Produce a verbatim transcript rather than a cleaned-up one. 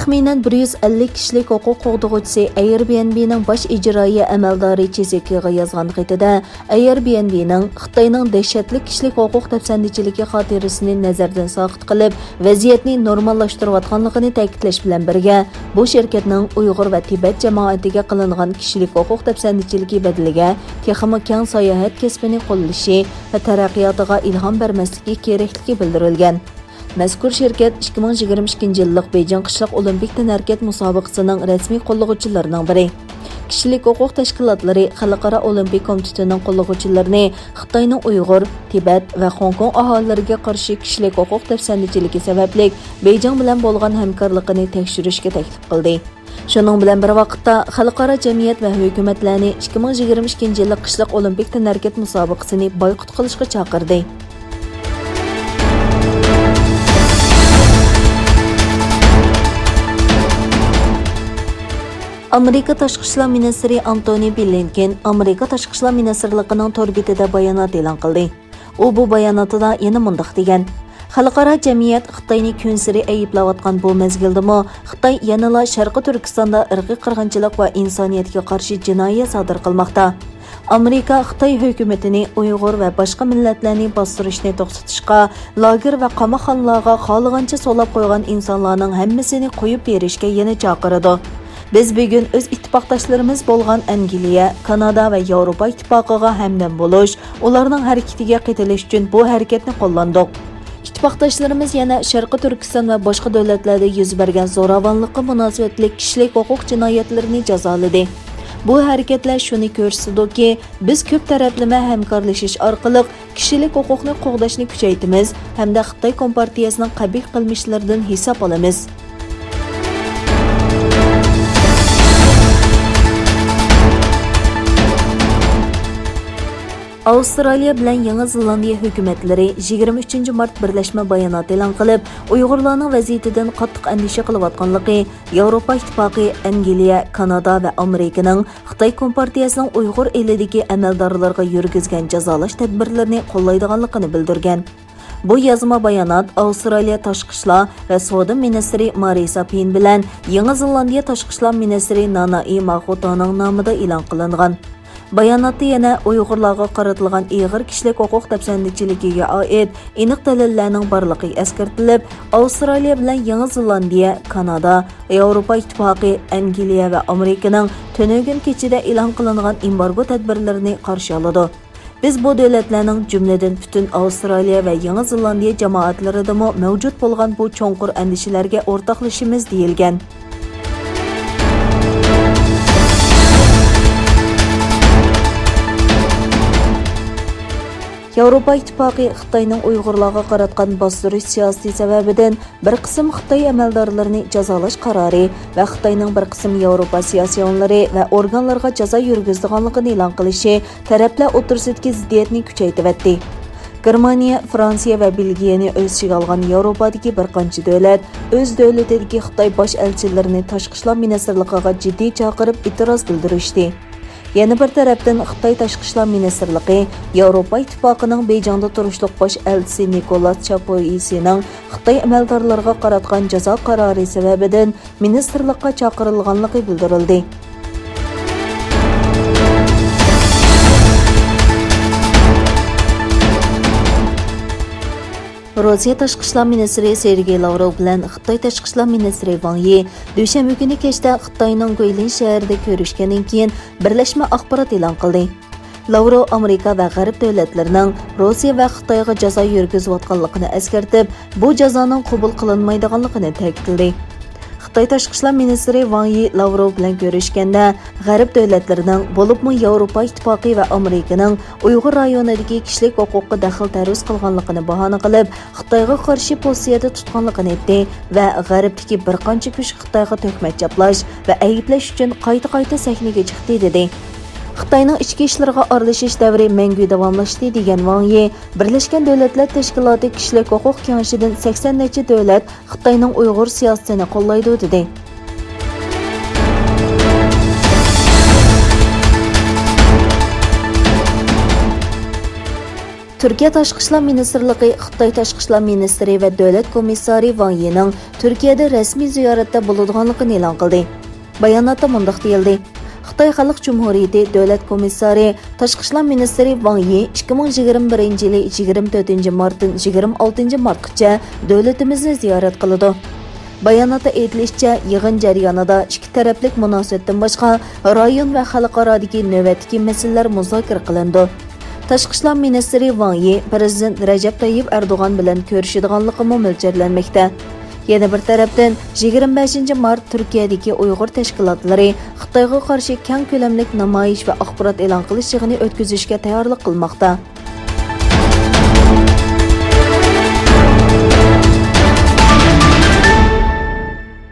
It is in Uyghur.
تەخمىنەن بىر يۈز ئەللىك كىشىلىك ھوقۇق قوغدىغۇچىسى ئەيربىئېنبىنىڭ باش ئىجرائىيە ئەمەلدارى چېزېكىغا يازغان خېتىدە، ئەيربىئېنبىنىڭ خىتاينىڭ دەھشەتلىك كىشىلىك ھوقۇق دەپسەندىچىلىكى خاتىرىسىنى نەزەردىن ساقىت قىلىپ، ۋەزىيەتنى نورماللاشتۇرۇۋاتقانلىقىنى تەكىتلەش بىلەن بىرگە، بۇ شىركەتنىڭ ئۇيغۇر ۋە تىبەت جامائىتىگە قىلىنغان كىشىلىك ھوقۇق دەپسەندىچىلىكى بەدىلىگە تېخىمۇ كەڭ ساياھەت كەسپىنى قوللىشى ۋە تەرەققىياتىغا ئىلھام بەرمەسلىكى كېرەكلىكى بىلدۈرۈلگەن. مەزكۇر شىركەت ئىككى مىڭ يىگىرمە ئىككىنچى يىللىق بېيجىڭ قىشلىق ئولىمپىك تەنھەرىكەت مۇسابىقىسىنىڭ رەسمىي قوللىغۇچىلىرىنىڭ بىرى. كىشىلىك ھوقۇق تەشكىلاتلىرى خەلقئارا ئولىمپىك كومىتېتىنىڭ قوللىغۇچىلىرىنى خىتاينىڭ ئۇيغۇر، تىبەت ۋە خوڭكوڭ ئاھالىلىرىگە قارشى كىشىلىك ھوقۇق دەپسەندىچىلىكى سەۋەبلىك بېيجىڭ بىلەن بولغان ھەمكارلىقىنى تەكشۈرۈشكە تەكلىپ قىلدى. شۇنىڭ بىلەن بىر ۋاقىتتا، خەلقئارا جەمئىيەت ۋە ھۆكۈمەتلەرنى ئىككى مىڭ يىگىرمە ئىككىنچى يىللىق قىشلىق ئولىمپىك تەنھەرىكەت مۇسابىقىسىنى بايقۇت قىلىشقا چاقىردى. ئامېرىكا تاشقى ئىشلار مىنىستىرى ئانتونى بلىنكېن ئامېرىكا تاشقى ئىشلار مىنىستىرلىقىنىڭ تور بېتىدە بايانات ئېلان قىلدى. ئۇ بۇ باياناتىدا يەنە مۇنداق دېگەن: «خەلقئارا جەمئىيەت خىتاينى كۈنسېرى ئەيىبلەۋاتقان بۇ مەزگىلدىمۇ، خىتاي يەنىلا شەرقىي تۈركىستاندا ئىرقىي قىرغىنچىلىق ۋە ئىنسانىيەتكە قارشى جىنايەت سادىر قىلماقتا. ئامېرىكا خىتاي ھۆكۈمىتىنى ئۇيغۇر ۋە باشقا مىللەتلەرنى باستۇرۇشنى توختىتىشقا، لاگېر ۋە قاماقخانىلارغا خالىغانچە سولاپ قويغان ئىنسانلارنىڭ ھەممىسىنى قويۇپ بېرىشكە يەنە چاقىرىدۇ. بىز بۈگۈن ئۆز ئىتتىپاقداشلىرىمىز بولغان ئەنگلىيە، كانادا ۋە ياۋروپا ئىتتىپاقىغا ھەمدەم بولۇش، ئۇلارنىڭ ھەرىكىتىگە قېتىلىش ئۈچۈن بۇ ھەرىكەتنى قوللاندۇق. ئىتتىپاقداشلىرىمىز يەنە شەرقىي تۈركىستان ۋە باشقا دۆلەتلەردە يۈز بەرگەن زوراۋانلىققا مۇناسىۋەتلىك كىشىلىك ھوقۇق جىنايەتلىرىنى جازالىدى. بۇ ھەرىكەتلەر شۇنى كۆرسىتىدۇكى، بىز كۆپ تەرەپلىمە ھەمكارلىشىش ئارقىلىق كىشىلىك ھوقۇقنى قوغداشنى كۈچەيتىمىز ھەمدە خىتاي كومپارتىيەسىنىڭ قەبىھ قىلمىشلىرىدىن ھېساب ئالىمىز.» ئاۋسترالىيە بىلەن يېڭى زېلاندىيە ھۆكۈمەتلىرى يىگىرمە ئۈچىنچى مارت بىرلەشمە بايانات ئېلان قىلىپ، ئۇيغۇرلارنىڭ ۋەزىيىتىدىن قاتتىق ئەندىشە قىلىۋاتقانلىقى، ياۋروپا ئىتتىپاقى، ئەنگلىيە، كانادا ۋە ئامېرىكىنىڭ خىتاي كومپارتىيەسىنىڭ ئۇيغۇر ئېلىدىكى ئەمەلدارلىرىغا يۈرگۈزگەن جازالاش تەدبىرلىرىنى قوللايدىغانلىقىنى بىلدۈرگەن. بۇ يازما بايانات ئاۋسترالىيە تاشقى ئىشلار ۋە سودا مىنىستىرى مارىسا پېين بىلەن يېڭى زېلاندىيە تاشقى ئىشلار مىنىستىرى نانائى ماخۇتانىڭ نامىدا ئېلان قىلىنغان. باياناتتا يەنە ئۇيغۇرلارغا قارىتىلغان ئېغىر كىشىلىك ھوقۇق دەپسەندىچىلىكىگە ئائىت ئېنىق دەلىللەرنىڭ بارلىقى ئەسكەرتىلىپ، ئاۋسترالىيە بىلەن يېڭى زېلاندىيە، كانادا، ياۋروپا ئىتتىپاقى، ئەنگلىيە ۋە ئامېرىكىنىڭ تۈنۈگۈن كېچىدە ئېلان قىلىنغان ئېمبارگو تەدبىرلىرىنى قارشى ئالىدۇ. بىز بۇ دۆلەتلەرنىڭ، جۈملىدىن پۈتۈن ئاۋسترالىيە ۋە يېڭى زېلاندىيە جامائەتلىرىدىمۇ مەۋجۇت بولغان بۇ چوڭقۇر ئەندىشىلەرگە ئورتاقلىشىمىز، دېيىلگەن. ياۋروپا ئىتتىپاقى خىتاينىڭ ئۇيغۇرلارغا قاراتقان باستۇرۇش سىياسىتى سەۋەبىدىن بىر قىسىم خىتاي ئەمەلدارلىرىنى جازالاش قارارى ۋە خىتاينىڭ بىر قىسىم ياۋروپا سىياسىيونلىرى ۋە ئورگانلىرىغا جازا يۈرگۈزىدىغانلىقىنى ئېلان قىلىشى تەرەپلەر ئوتتۇرىسىدىكى زىددىيەتنى كۈچەيتىۋەتتى. گېرمانىيە، فرانسىيە ۋە بېلگىيەنى ئۆز ئىچىگە ئالغان ياۋروپادىكى بىر قانچە دۆلەت ئۆز دۆلىتىدىكى خىتاي باش ئەلچىلىرىنى تاشقى ئىشلار مىنىستىرلىقىغا جىددىي چاقىرىپ ئېتىراز بىلدۈرۈشتى. يەنە بىر تەرەپتىن، خىتاي تاشقى ئىشلار مىنىستىرلىقى ياۋروپا ئىتتىپاقىنىڭ بېيجىڭدا تۇرۇشلۇق باش ئەلچىسى نىكولاس چاپوئىسىنىڭ خىتاي ئەمەلدارلىرىغا قاراتقان جازا قارارى سەۋەبىدىن مىنىستىرلىققا چاقىرىلغانلىقى بىلدۈرۈلدى. روسىيە تاشقى ئىشلار مىنىستىرى سېرگېي لاۋروف بىلەن خىتاي تاشقى ئىشلار مىنىستىرى ۋاڭ يى دۈشەنبە كۈنى كەچتە خىتاينىڭ گۇيلىن شەھىرىدە كۆرۈشكەندىن كېيىن، بىرلەشمە ئاخبارات ئېلان قىلدى. لاۋروف ئامېرىكا ۋە غەرب دۆلەتلىرىنىڭ روسىيە ۋە خىتايغا جازا يۈرگۈزۈۋاتقانلىقىنى ئەسكەرتىپ، بۇ جازانىڭ قوبۇل قىلىنمايدىغانلىقىنى تەكىتلىدى. خىتاي تاشقى ئىشلار مىنىستىرى ۋاڭ يى لاۋروف بىلەن كۆرۈشكەندە، غەرب دۆلەتلىرىنىڭ، بولۇپمۇ ياۋروپا ئىتتىپاقى ۋە ئامېرىكىنىڭ ئۇيغۇر رايونىدىكى كىشىلىك ھوقۇققا دەخلى تەرۇز قىلغانلىقىنى باھانە قىلىپ، خىتايغا قارشى پوزىتسىيەدە تۇتقانلىقىنى ئېيتتى ۋە غەربتىكى بىر قانچە كۈچ خىتايغا تۆھمەت چاپلاش ۋە ئەيىبلەش ئۈچۈن قايتا-قايتا سەھنىگە چىقتى، دېدى. خىتاينىڭ ئىچكى ئىشلىرىغا ئارىلىشىش دەۋرى مەڭگۈ داۋاملاشتى، دېگەن ۋاڭ يى، بىرلەشكەن دۆلەتلەر تەشكىلاتى كىشىلىك ھوقۇق كېڭىشىدىن سەكسەن نەچچە دۆلەت خىتاينىڭ ئۇيغۇر سىياسىتىنى قوللايدۇ، دېدى. تۈركىيە تاشقى ئىشلار مىنىستىرلىقى خىتاي تاشقى ئىشلار مىنىستىرى ۋە دۆلەت كومىسسارى ۋاڭ يىنىڭ تۈركىيەدە رەسمىي زىيارەتتە بولىدىغانلىقىنى ئېلان قىلدى. باياناتتا مۇنداق دېيىلدى: خىتاي خەلق جۇمھۇرىيىتى دۆلەت كومىسسارى، تاشقى ئىشلار مىنىستىرى ۋاڭ يى ئىككى مىڭ يىگىرمە بىرىنچى يىلى يىگىرمە تۆتىنچى مارتتىن يىگىرمە ئالتىنچى مارتقىچە دۆلىتىمىزنى زىيارەت قىلىدۇ. باياناتتا ئېيتىلىشىچە، يىغىن جەريانىدا ئىككى تەرەپلىك مۇناسىۋەتتىن باشقا، رايون ۋە خەلقئارادىكى نۆۋەتتىكى مەسىلىلەر مۇزاكىرە قىلىنىدۇ. تاشقى ئىشلار مىنىستىرى ۋاڭ يى پىرېزىدېنت رەجەپ تاييىپ ئەردوغان بىلەن كۆرۈشىدىغانلىقىمۇ مۆلچەرلەنمەكتە. يەنە بىر تەرەپتىن، يىگىرمە بەشىنچى مارت تۈركىيەدىكى ئۇيغۇر تەشكىلاتلىرى خىتايغا قارشى كەڭ كۆلەملىك نامايىش ۋە ئاخبارات ئېلان قىلىش يىغىنى ئۆتكۈزۈشكە تەييارلىق قىلماقتا.